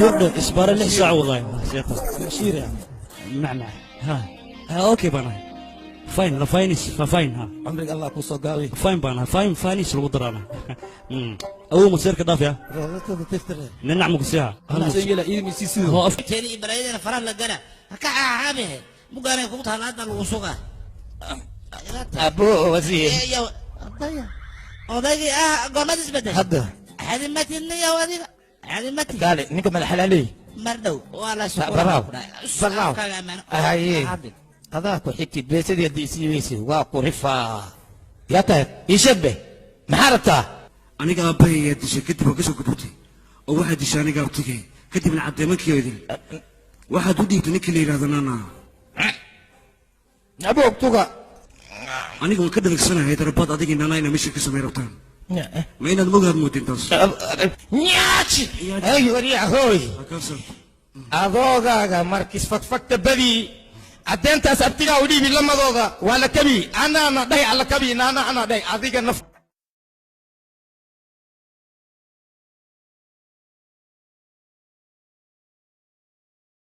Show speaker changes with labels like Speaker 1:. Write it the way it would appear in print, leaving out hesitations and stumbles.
Speaker 1: Yordhe isbaara 6 saac wadaay sheekha shiir macmac ha ha. Okay baan ahay, fine la fainis fa fine ha.
Speaker 2: Cumriga Allah kuu soo gaabiy.
Speaker 1: Fine baan ahay, fine fanis lagu daraana. Awow maseerka dhaaf ya ninac mukusiha.
Speaker 3: Teeni iyo balaayadana faraha la gala ha ka caacaamihe mugaanay kugu taala hadda lagu sugaa.
Speaker 2: Abo wasiir.
Speaker 3: Odaygii ah goormad isbedel
Speaker 2: hadda.
Speaker 3: Xadimatiniyow adiga xadimati.
Speaker 2: Kaale ninka madax xalaaley.
Speaker 3: Mar dhow waa la.
Speaker 2: Baraaw baraaw haye adaa ku xigtid beesadii haddii isii weysid waa ku rifaa yaa tahay ii sheeg be maxaa rabtaa?
Speaker 1: Aniga aabbahay ayaa dishay, kadib waa kasoo gudubtay oo waxaad dishay aniga abtigay, kadibna caddeemankii idil waxaad u dhiibtay ninkii la yidhahdo Nana.
Speaker 2: Aboog tuga.
Speaker 1: Aniga waan ka dhaligsanahay darabaad adigii Nana inaa meesha ka samay rabtaan. Ma inaad mogaad moodin taas?
Speaker 2: Nyaaji ay waryaa hooy adoogaaga markis fagfagta badii caddeyntaas abtigaa u dhiibi lamadooda waa la kabi anaana dhahay alla kabi naana anaa dhahay adiga naf.